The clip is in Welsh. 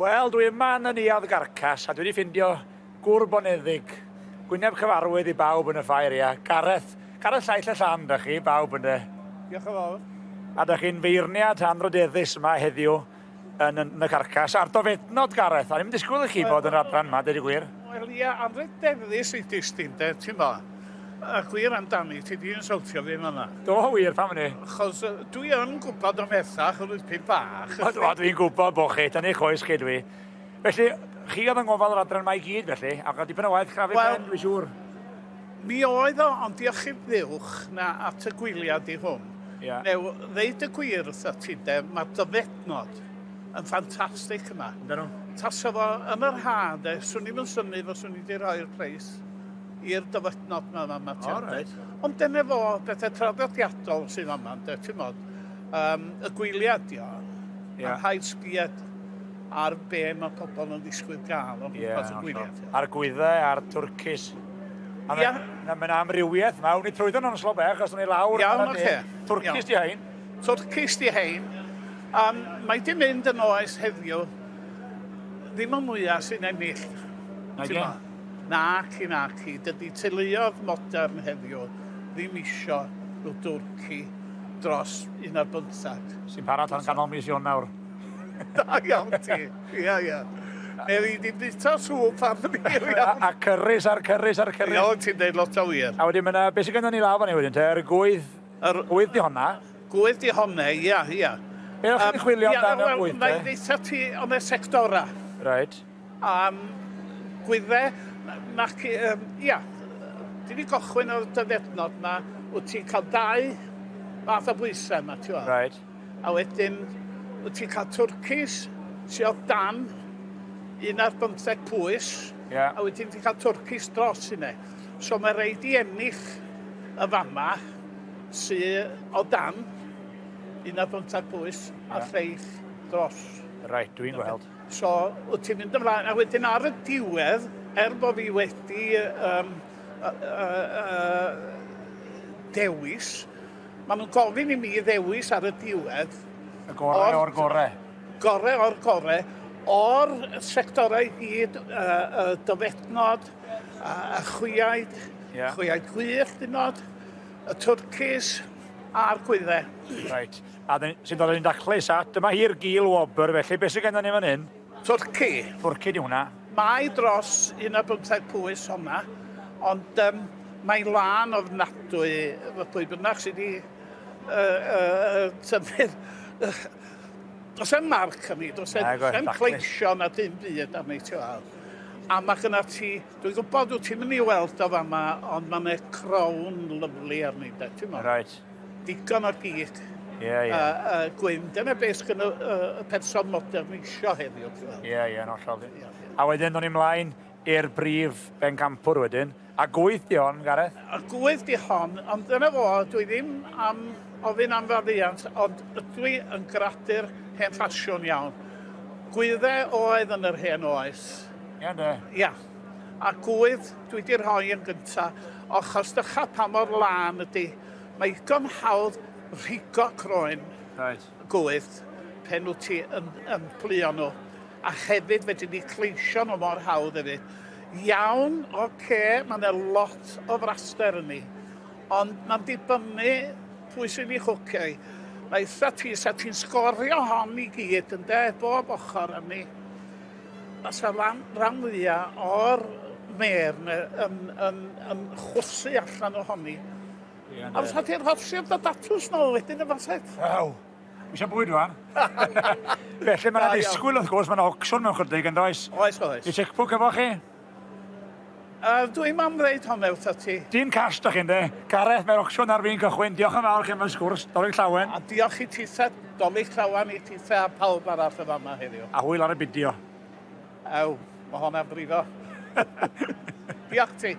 Wel, dwi yma yn y Neuadd Garcas a dwi wedi ffindio gwr boneddig, gwyneb cyfarwydd i bawb yn y ffair, ia. Gareth, Gareth Llaill y Llan, da chi, bawb yn de. Diolch yn fawr. A da chi'n feirniad anrydeddus yma heddiw yn, yn y carcas. A'r dofednod, Gareth, a ni'n disgwyl i chi fod yn yr adran yma, dweud y gwir. Wel, ia, anrydeddus i distyn, de, ti'n mo. Y gwir amdani, ti di insultio fi fan'na. Do wir, pam hynny? Achos dwi yn gwybod am bethau, achos dwi'n pyn bach. O, dwi dwi'n gwybod bod chi, tynnu choes chi dwi. Felly, chi oedd yn ngofal yr adran yma i gyd felly, a gael dipyn o waith crafu Wel, pen, dwi'n siŵr. Mi oedd o, ond diolch i dduwch na at y gwyliau di hwn. Ia. Neu, ddeud y gwir wrtha ti de, mae dyfednod yn ffantastig yma. Yndyn nhw? Tasa fo yn yr ha, de, swn i'm yn synnu fyswn i wedi rhoi'r preis i'r dyfodnod 'ma fama ti O reit. Ond dyna fo, bethau traddodiadol sydd fama, ynde, ti'n mod. Um, y gwyliau di o. Ia. A rhaid sbied ar be mae pobl yn ddisgwyl gael o gwmpas y gwyliau. A'r gwyddau a'r twrcis. A Ia. Mae'n ma amrywiaeth mawr. Ni trwyddo nhw'n slo bech os ni lawr. Iawn, oce. Twrcis di hein. Twrcis di hein. Um, mae di mynd yn oes heddiw ddim y mwyaf sy'n ennill. Nage? Naci, naci. Dydy teuluoedd modern heddiw ddim isio rhyw dwrci dros un ar bymtheg. Sy'n para tan ganol mis Ionawr. Da iawn ti. Ia, ia. Neu fi di bwyta sŵp ar fy A, a cyrris a'r cyrris a'r cyrris. Iawn, ti'n deud lot o wir. A wedyn mae 'na, beth sydd gennym ni lawr fan hyn wedyn te, yr gwydd, Yr gwydd di honna. Gwydd di honna, ia, ia. Be o'ch chi'n chwilio amdano am gwydd te? Wel, na i ddeutha ti, ond y sectora. Reit. Am gwydde, nac, um, ia, di ni gochwyn o'r dyfednod ma, wyt ti'n cael dau fath o bwysau yma, ti'n gweld? Right. A wedyn, wyt ti'n cael twrcis sydd o dan un ar bymtheg pwys, yeah. a wedyn ti'n cael twrcis dros hynny. So mae reid i ennill y fama sydd o dan un ar bymtheg pwys yeah. a lleill dros. Right, dwi'n gweld. So, wyt ti'n mynd ymlaen, a wedyn ar y diwedd, er bod fi wedi um, uh, uh, dewis, maen nhw'n gofyn i mi ddewis ar y diwedd. Y gorau o'r gorau. Gorau o'r gorau, o'r sectorau i gyd, uh, y dyfednod, a, a chwiaid, yeah. chwiaid gwyllt unod, y twrcis a'r gwyddau. Right. A sy'n dod â ni'n daclus at, dyma hi'r gil wobr, felly beth sydd gennym ni fan hyn? Twrci. Twrci di hwnna. Mae dros 15 pwys honna, ond um, mae'n lân ofnadwy fy pwy bynnag sydd wedi uh, uh, tynnu'r... Does e'n marc arni, does e'n cleisio na dim byd arni, ti'n gweld. A mae gyda ti, dwi'n gwybod wyt ti'n mynd i weld o fama, ond mae yna crown lyflu arni, de, ti'n gweld. Right. Digon o gig. Ie, ie. Gwyn. Dyna beth sgyn y, y person modern isio heddiw. Ie, ie, yn hollol. Ie, ie. A wedyn, do'n i mlaen i'r brif bencampwr wedyn. A gwydd di hon, Gareth? A gwydd di hon, ond dyna fo, dwi ddim am ofyn am faddiant, ond ydw i yn gradur hen ffasiwn iawn. Gwydde oedd yn yr hen oes. Ie, de. Ia. A gwydd dwi di rhoi yn gynta, achos dycha pa mor lân ydi. Mae digon hawdd rhigo croen Reit. gwydd pen wyt ti yn, yn pluo nhw. A hefyd fedri di cleisio nhw mor hawdd hefyd. Iawn, oce, okay, mae yna lot o fraster yn ni. Ond mae'n dibynnu pwy sy'n ei chwcio i. Mae eitha ti, sa ti'n sgorio hon i gyd, ynde, bob ochr arni. Fysa ran, ran fwya o'r mêr yn, yn, yn, yn chwysu allan ohoni. Ie, A fysa ti'n rhosi'r dy datws nôl wedyn yn faset. Ew, mi eisiau bwyd rwan. Felly mae'n ddisgwyl wrth gwrs, mae'n auction mewn chydig yn does? Oes, oes. I checkbook efo chi? Uh, dwi'n am ddeud hwnna wrtha ti. Dim cash da chi'n de. Gareth, mae'r auction ar fin cychwyn. Diolch yn fawr chi am y sgwrs. Dolig llawen. A diolch i tithe, dolig llawen i tithe a pawb arall y fama heddiw. A hwyl ar y fideo. Ew, mae hwnna'n brifo. Diolch ti.